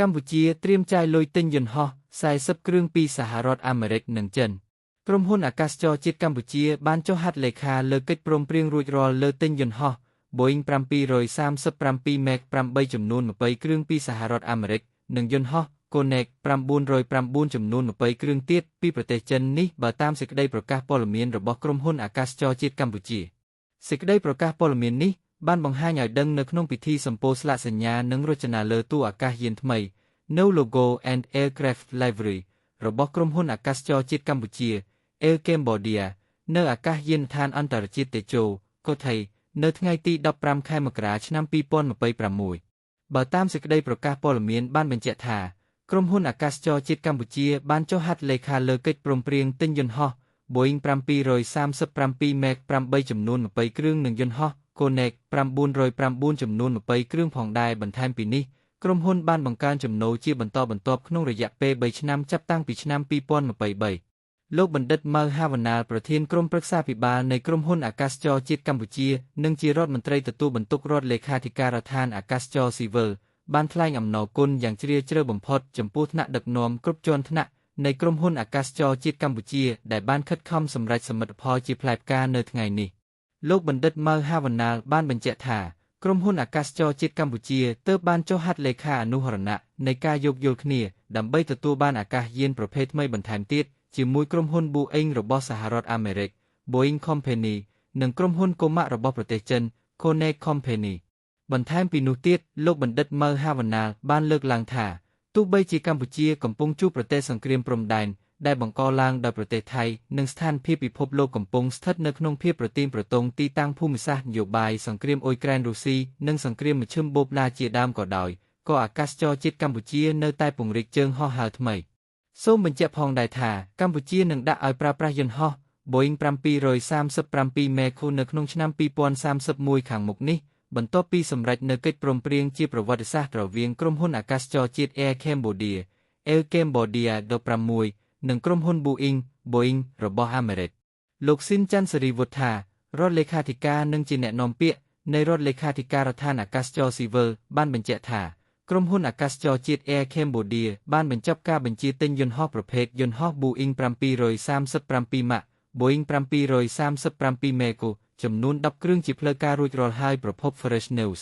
កម្ពុជាត្រៀមចាយលុយទិញយន្តហោះ40គ្រឿងពីសហរដ្ឋអាមេរិកនិងចិនក្រុមហ៊ុនអាកាសចរជាតិកម្ពុជាបានចុះហត្ថលេខាលើកិច្ចព្រមព្រៀងរួចរាល់លើទិញយន្តហោះ Boeing 737 MAX 8ចំនួន20គ្រឿងពីសហរដ្ឋអាមេរិកនិងយន្តហោះ Konex 909ចំនួន20គ្រឿងទៀតពីប្រទេសចិននេះបើតាមសេចក្តីប្រកាសព័ត៌មានរបស់ក្រុមហ៊ុនអាកាសចរជាតិកម្ពុជាសេចក្តីប្រកាសព័ត៌មាននេះបានបង្ហាញឲ្យដឹងនៅក្នុងពិធីសម្ពោធស្លាកសញ្ញានិងរចនាលើទូអាកាសយានថ្មី New Logo and Aircraft Livery របស់ក្រុមហ៊ុនអាកាសចរជាតិកម្ពុជា Air Cambodia នៅអាកាសយានដ្ឋានអន្តរជាតិតេជោកូថៃនៅថ្ងៃទី15ខែមករាឆ្នាំ2026បើតាមសេចក្តីប្រកាសព័ត៌មានបានបញ្ជាក់ថាក្រុមហ៊ុនអាកាសចរជាតិកម្ពុជាបានចុះហត្ថលេខាលើកិច្ចព្រមព្រៀងទិញយន្តហោះ Boeing 737 MAX 8ចំនួន20គ្រឿងនិងយន្តហោះ Konex 909ចំនួន20គ្រឿងផងដែរបន្ថែមពីនេះក្រុមហ៊ុនបានបង្កើនចំណូលជាបន្តបន្ទាប់ក្នុងរយៈពេល3ឆ្នាំចាប់តាំងពីឆ្នាំ2023លោកបណ្ឌិតម៉ៅហាវណ្ណាលប្រធានក្រុមប្រឹក្សាភិបាលនៃក្រុមហ៊ុនអាកាសចរជាតិកម្ពុជានិងជារដ្ឋមន្ត្រីទទួលបន្ទុករដ្ឋលេខាធិការដ្ឋានអាកាសចរស៊ីវិលបានថ្លែងអំណរគុណយ៉ាងជ្រាលជ្រៅបំផុតចំពោះថ្នាក់ដឹកនាំគ្រប់ជាន់ថ្នាក់នៃក្រុមហ៊ុនអាកាសចរជាតិកម្ពុជាដែលបានខិតខំសម្រេចសមិទ្ធផលជាផ្លែផ្កានៅថ្ងៃនេះលោកបណ្ឌិតម៉ៅហាវណ្ណាលបានបញ្ជាក់ថាក្រុមហ៊ុនអាកាសចរជាតិកម្ពុជាទើបបានចុះហត្ថលេខាអនុហរណៈនៃការយោគយល់គ្នាដើម្បីទទួលបានអាកាសយានប្រភេទថ្មីបន្ថែមទៀតជាមួយក្រុមហ៊ុន Boeing របស់សហរដ្ឋអាមេរិក Boeing Company និងក្រុមហ៊ុន Comac របស់ប្រទេសចិន Konex Company បន្ថែមពីនោះទៀតលោកបណ្ឌិតម៉ៅហាវណ្ណាលបានលើកឡើងថាទោះបីជាកម្ពុជាកំពុងជួបប្រទះសង្គ្រាមព្រំដែនដែលបង្កឡើងដោយប្រទេសថៃនិងស្ថានភាពពិភពលោកកំពុងស្ថិតនៅក្នុងភាពប្រទាញប្រទង់ទីតាំងភូមិសាស្ត្រនយោបាយសង្គ្រាមអ៊ុយក្រែនរុស្ស៊ីនិងសង្គ្រាមមជ្ឈិមបូព៌ាជាដើមក៏ដោយក៏អាកាសចរជាតិកម្ពុជានៅតែពង្រីកជើងហោះហើរថ្មីសូមបញ្ជាក់ផងដែរថាកម្ពុជានឹងដាក់ឲ្យប្រើប្រាស់យន្តហោះ Boeing 737 MAX នៅក្នុងឆ្នាំ2031ខាងមុខនេះបន្ទាប់ពីសម្រេចនៅកិច្ចព្រមព្រៀងជាប្រវត្តិសាស្ត្ររវាងក្រុមហ៊ុនអាកាសចរជាតិ Air Cambodia Air Cambodia 16និងក្រុមហ៊ុន Boeing របស់អាមេរិកលោកស៊ីនច័ន្ទសេរីវុឌ្ឍារដ្ឋលេខាធិការនិងជាអ្នកនាំពាក្យនៃរដ្ឋលេខាធិការដ្ឋានអាកាសចរស៊ីវិលបានបញ្ជាក់ថាក្រុមហ៊ុនអាកាសចរជាតិ Air Cambodia បានបញ្ចប់ការបញ្ជាទិញយន្តហោះប្រភេទយន្តហោះ Boeing 737 MAX Boeing 737 MAX ចំនួន10គ្រឿងជាផ្លូវការរួចរាល់ហើយប្រភព Fresh News